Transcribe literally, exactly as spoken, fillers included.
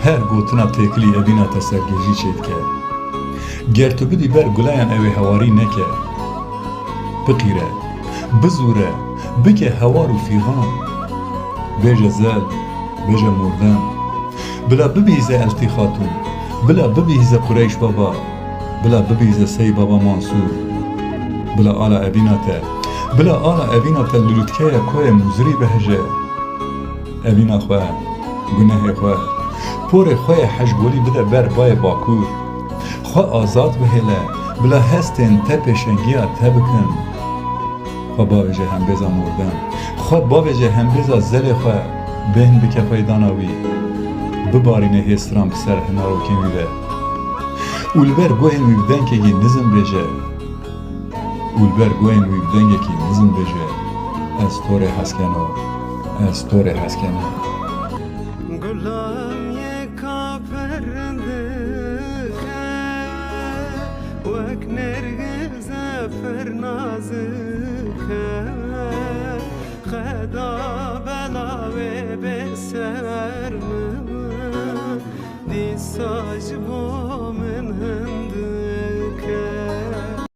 Her gotina têkilî evîna te sergêjî çêdike. Ger tu bidî ber guleyan ew ê hewarî neke. Biqîre, bizûre, bike hewar û fîxan. Bêje zel, bêje mordem. Bila bibihîze Eltî Xatûn, bila bibihîze Qureyş Baba, bila bibihîze Sey Baba Mansûr. Bila ala evîna te, bila ala evîna te li lûtkeya koyê Mûzirî bihije. Evîna xwe, gunehê xwe, porê xwe yê hejbolî bide ber bayê Bakur. Xwe azad bihêle, bila hestên te pêşengiya te bikin. Xwe bavêje hembêza mordem. Xwe bavêje hembêza zelê xwe, bêhn bike peydana wî. Bibarîne hêsiran bi ser hinarokên wî ve. Û li ber guhên wî bi dengekî nizm bêje. Û li ber guhên wî bi dengekî nizm bêje, Ez to rê hez keno, ez to rê hez keno. Gulam yeka pir rindik e, wek nêrgize pir nazik e. Qeda bela wê bê ser min, dîsa ji bo